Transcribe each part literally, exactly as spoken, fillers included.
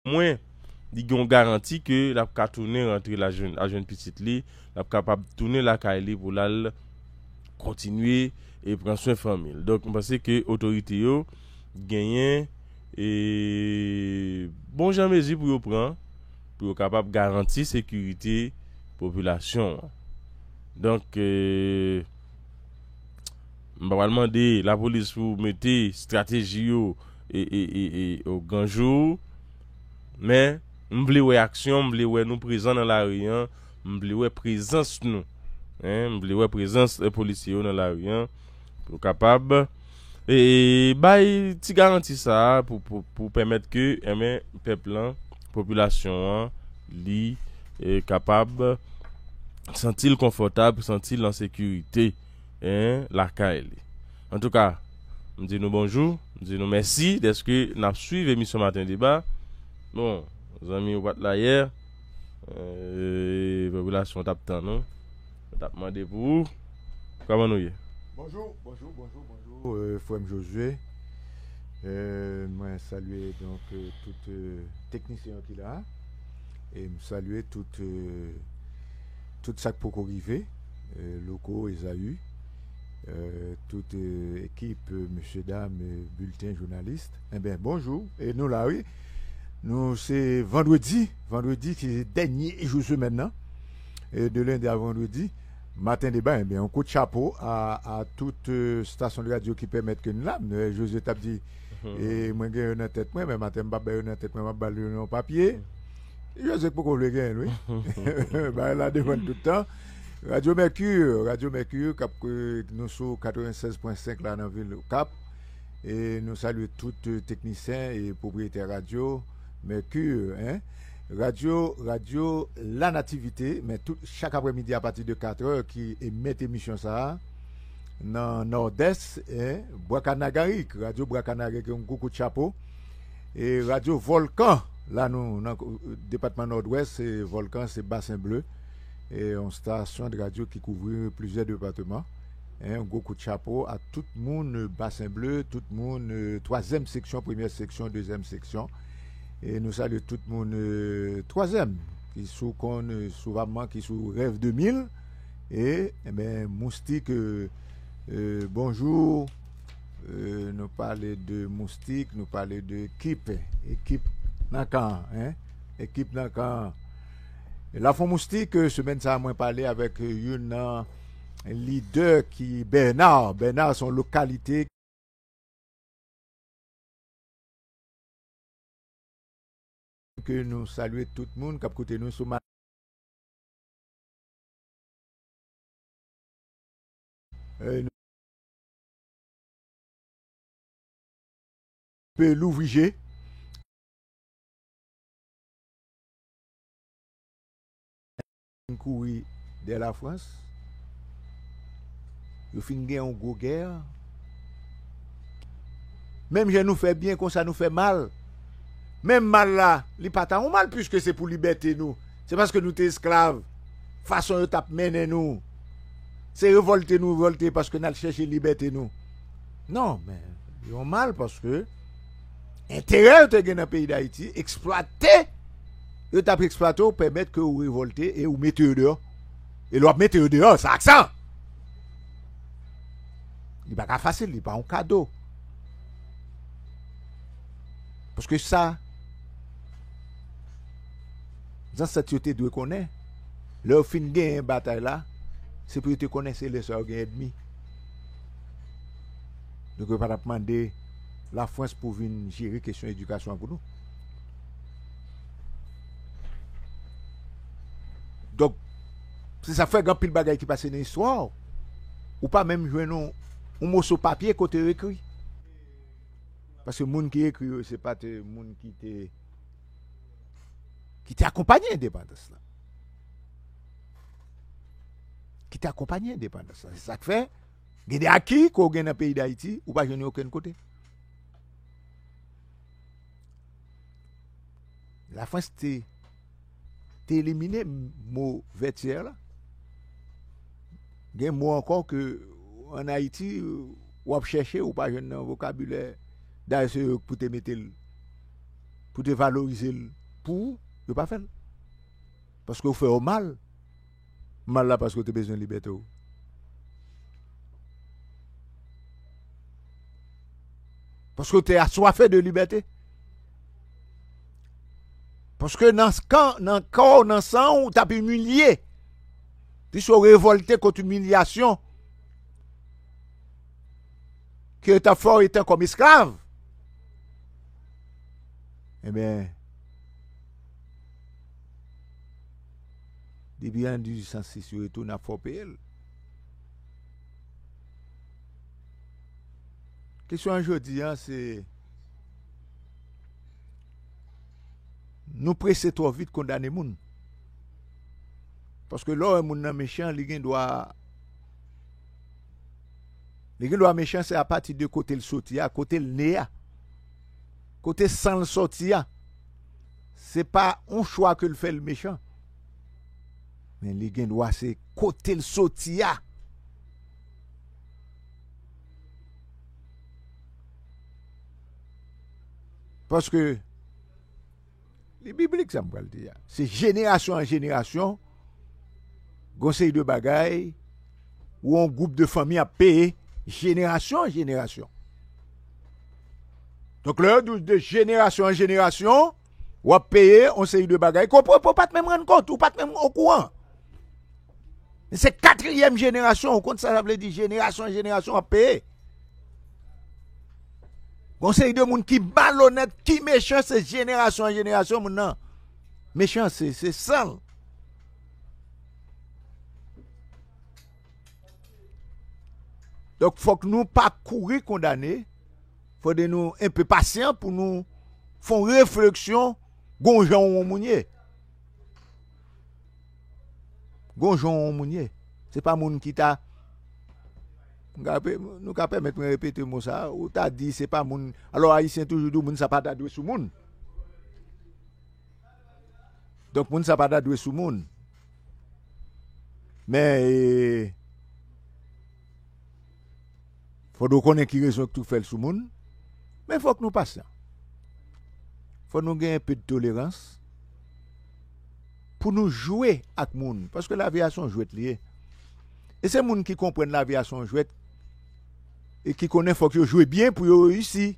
omwen, li gen yon garanti ke l ap ka tounen rantre la jwenn, al jwenn pitit li, l ap kapab tounen lakay li pou l al kontinye e pran swen fanmi l. Donk, m panse ke otorite yo genyen e bon jan mezi pou yo pran, pou yo kapab garanti sekirite popilasyon an. Donk, e, m pa pral mande lapolis pou mete estrateji yo e, e, e, e, o gran jou, men m vle wè aksyon, m vle wè nou prezan nan lari an, m vle wè prezans nou. Hein, m vle wè prezans, e, polisye yo nan lari an, pou kapab, e, bay ti garanti sa a, pou, pou, pou pèmèt ke, enben, pèp lan, popilasyon an, li, e, kapab santi l konfòtab, santi l an sekirite, hein, lakay li. Antouka, m di nou bonjou, m di nou mèsi dèske n ap swiv emisyon Maten Deba. Bon, zanmi, ou pa t la yè, e, popilasyon t ap tann ou, yo t ap mande pou ou. Kòman nou ye? Bonjou, bonjou, bonjou, bonjou, e, frè m Josué. E, mwen salye, donk, e, tout, e, teknisyen yo ki la. E m salye tout, e, tout sa k poko rive, e, Loko, Ezaü, e, tout, e, ekip, e, mesye dam, e, bilten, jounalis. Enben, bonjou. E nou la, wi. Nou se vandredi, vandredi ki se dènye jou semèn nan. E de lendi a vandredi, Maten Deba, enben, yon kout chapo a, a tout, e, stasyon de radyo ki pèmèt ke n la. M wè José t ap di, e, mwen gen yo nan tèt mwen, men maten m p ap ba yo nan tèt mwen, m ap ba yo nan yon papye. José k poko vle genyen l, wi. Bagay la devan l tout tan. Radyo Mèki, Radyo Mèki, k ap, e, nou sou katrevennsèz pwen senk la nan vil Okap. E nou salye tout, e, teknisyen e pwopriyetè radyo Mèki, hein. Radyo, radyo La Nativite, men tout, chak aprèmidi apati de katrè ki emèt emisyon sa a nan Nòdès, hein, Bwa Kanagarik, radyo Bwa Kanagarik, yon gwo kout chapo. E radyo Vòlkan, la nou nan, e, depatman Nòdwès, e Vòlkan, se Basen Ble, e yon stasyon de radyo ki kouvri plizyè depatman. Hein, yon gwo kout chapo a tout moun, e, Basen Ble, tout moun, e, twazyèm seksyon, premyè seksyon, dezyèm seksyon. E nou salye tout moun, e, twazyèm, ki sou konn, e, sou vamman, ki sou Rèv de mil. E, enben, Moustik, e, e, bonjou. E, nou pale de Moustik, nou pale de ekip, ekip nan kan, hein? Ekip nan kan. E Lafon Moustik, e, semèn sa a, mwen pale avèk, e, youn nan lidè ki Bèna. Bèna se yon lokalite ke nou salye tout moun k ap koute nou sou ma-, e, nou pe louvri je. Kouri dèyè Lafrans. Yo fin gen yon gwo gè. Menm jan nou fè byen, konsa nou fè mal. Menm mal la, li pa ta yon mal, piske se pou libète nou. Se paske nou te esklav. Fason yo t ap mennen nou. Se revòlte nou revòlte paske n al chèche libète nou. Non, men yon mal paske enterè yo te gen nan peyi Dayiti, eksplwate, yo t ap eksplwate w, pèmèt ke ou revòlte e ou mete yo deyò. E lè w ap mete yo deyò, sa ak sa. Li pa ka fasil, li pa yon kado. Paske sa, zansèt yo te dwe konnen, lè yo fin genyen batay la, se pou yo te konnen se lè sa yo gen ènmi. Donk, yo pa t ap mande Lafrans pou vin jere kesyon edikasyon an pou nou. Donk, se sa k fè gen anpil bagay ki pase nan istwa, ou pa menm jwenn yon, yon moso papye kote yo ekri. Paske moun ki ekri yo, se pa te moun ki te, ki te akonpanye endepandans lan. Ki te akonpanye endepandans lan. Se sa k fè, gen de aki ke w gen nan peyi Dayiti, ou pa jwenn yo okenn kote. Lafrans te, te elimine mo vètyè la. Gen mo ankò ke ann Ayiti, w ap chèche, ou pa jwenn nan vokabilè. Dayè, se yo pou te mete l pou te valorize l pou ou, yo pa fè l. Paske ou fè yo mal. Mal la paske ou te bezwen libète w. Paske ou te aswafe de libète. Paske nan kan, nan kò w, nan san w, ou t ap imilye. Plis ou revòlte kont imilyasyon ke yo t ap fè w etan kòm esklav. Ebyen, depi an dizuit san sis, yo retounen ap fè w peye l. Kesyon an jodi an, se nou prese twò vit kondane moun. Paske lè w wè moun nan mechan, li gen dwa, li gen dwa mechan, se apati de kote l soti a, kote l ne a, kote san l soti a. Se pa yon chwa ke l fè l mechan. Men li gen dwa se kote l soti a. Paske li biblik sa m pral di a. Se jenerasyon an jenerasyon, gon seri de bagay ou yon gwoup de fanmi ap peye jenerasyon an jenerasyon. Donk, lè yo di w de jenerasyon an jenerasyon, w ap peye yon seri de bagay ke w, w, w pa t menm rann kont, ou pa t menm okouran. Se katriyèm jenerasyon, ou konn sa sa vle di, jenerasyon an jenerasyon w ap peye. Gon seri de moun ki malonèt, ki mechan, se jenerasyon an jenerasyon moun nan mechan, se, se san l. Donk, fòk nou pa kouri kondane, fòk nou enpe pasyan pou nou fè yon refleksyon, gon jan yon moun ye. Gon jan yon moun ye. Se pa moun ki ta, nou ka pe-, nou ka pèmèt mwen repete mo sa, ou ta di se pa moun. Alò, Ayisyen toujou di w moun sa pa ta dwe sou moun. Donk, moun sa pa ta dwe sou moun. Men, e, fòk nou konnen ki rezon ki tou fè l sou moun. Men fòk nou pasyan. Fòk nou gen enpe de tolerans pou nou jwe ak moun. Paske lavi a se yon jwèt li ye. E se moun ki konprann lavi a se yon jwèt e ki konnen fòk yo jwe byen pou yo reyisi.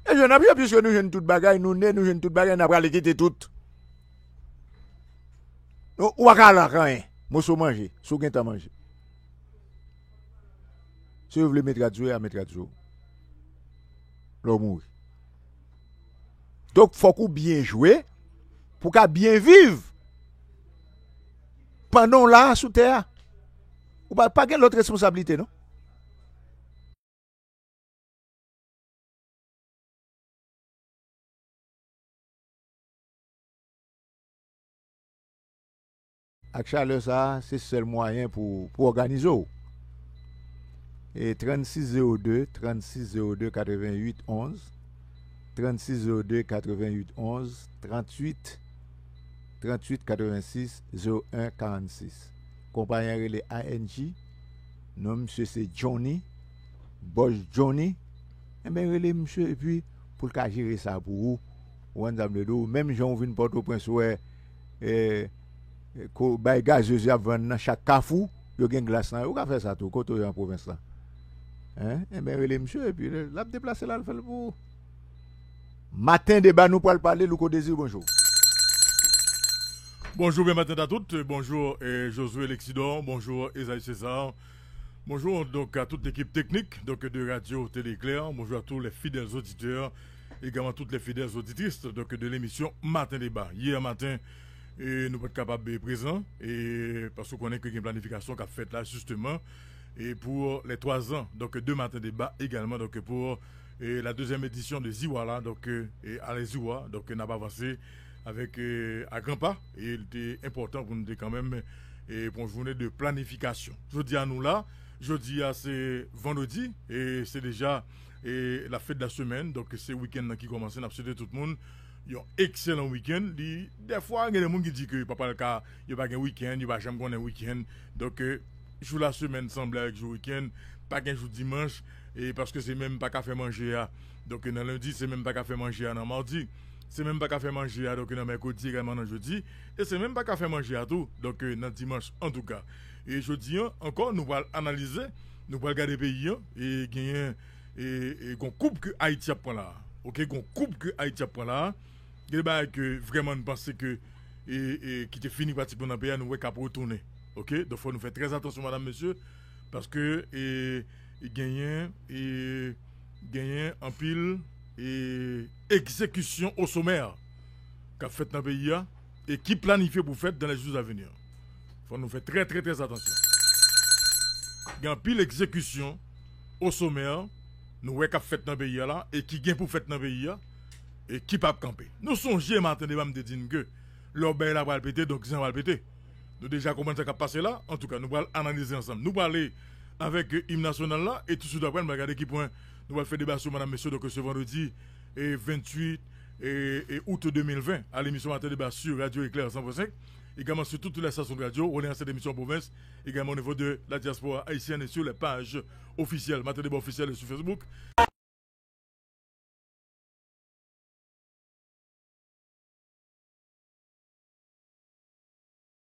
E jwe n ap jwe, piske nou jwenn tout bagay, nou ne, nou jwenn tout bagay, n ap rale kite tout. Nou, ou pa ka lak anyen. Moso manje, si w gen tan manje. Si yo vle met rad sou yo, y a met rad sou yo. Lè w mouri. Donk, fòk ou byen jwe pou w ka byen viv pandan w la a sou tè a. Ou pa, pa gen lòt responsablite, non. Ak chalè sa a, se sèl mwayen pou, pou òganize w. E trannsis zewo de, trannsis zewo de, katrevennuit onz, trannsis zewo de, katrevennuit onz, tranntuit, tranntuit, katrevensis, zewo en, karannsis. Konpayi an rele I N G. Non misye se Johnny, Bòs Johnny. Enben, rele misye epi pou l ka jere sa pou ou. Ou konn sa m vle di w? Menm jan w vin Pòtoprens, ou wè, e, e, ko-, bay gazez y ap vann nan chak kafou, yo gen glas nan yo. Ou ka fè sa tou, kote w ye an pwovens lan? Hein? Enben, rele misye epi l, l ap deplase l al fè l pou ou. Maten deba, nou pral pale. Louko Désir, bonjou. Bonjou, bon maten a tout. Bonjou, eh, Josué Lexidor. Bonjou, Esaïe César. Bonjou, donc, à toute l'équipe technique, donc, de Radio Télé Éclair. Bonjou à tous les fidèles auditeurs, également toutes les fidèles auditrices, donc, de l'émission Matin Débat. Yè maten, eh, nou pa t kapab, eh, prezan, eh, paske w konnen ke gen planifikasyon k ap fèt la, jisteman, eh, pou lè twa zan, donk, de Matin Débat également, donc, pour, eh, la deuxième édition de Ziwa la, donk, eh, e ale Ziwa, donk, n ap avanse avèk, eh, a gran pa, e li te enpòtan pou nou te kanmenm, eh, pran yon jounen de planifikasyon. Jodi a nou la, jodi a se vandredi, e se deja, eh, la fête de la semaine, donk se wikenn nan ki kòmanse, n ap swete tout moun yon ekselan wikenn. Li, dèfwa, gen de moun ki di ke yo pa pral ka, yo pa gen wikenn, yo pa janm konnen wikenn. Donk, eh, jou lasemèn sanble avèk jou wikenn, pa gen jou dimanch, e paske se menm pa ka fè manje a. Donk, nan lendi, se menm pa ka fè manje a nan madi. Se menm pa ka fè manje a, donk nan mèkredi egalman nan jedi. E se menm pa ka fè manje a tou, donk nan dimanch antouka. E jodi an, ankò, nou pral analize, nou pral gade peyi an, e genyen, e, e gon koub ke Ayiti ap pran la. Oke, gon koub ke Ayiti ap pran la. Gen de bagay ke vrèman n panse ke, e, e, ki te fini pratikman nan peyi a, nou wè k ap retounen. Oke, donk fò nou fè trè atansyon, madanm, mesye, paske, e, genyen, e, genyen anpil, e, egzekisyon o somè k ap fèt nan peyi a e ki planifye pou fèt dans les jours à venir. Fò nou fè trè, trè, trè atansyon. Gen anpil egzekisyon o somè nou wè k ap fèt nan peyi a la e ki gen pou fèt nan peyi a e ki p ap kanpe. Nou sonje maten deba m te di n ke lè w bay la pral pete, donk zen pral pete. Nou deja konprann sa k ap pase la. Antouka, nou pral analize ansanm. Nou prale avèk, e, im nasyonal la e touswit apre, nou pral gade ki pwen nou pral fè deba sou, madanm, mesye, donk se vandredi, e, venntuit, e, e, out de mil ven, à l'émission Matin Débat sur Radio Éclair cent point cinq, également sur toutes les stations de radio, on est en cette émission en province, également au niveau de la diaspora haïtienne et sur les pages officielles Matin Débat officiel sur Facebook.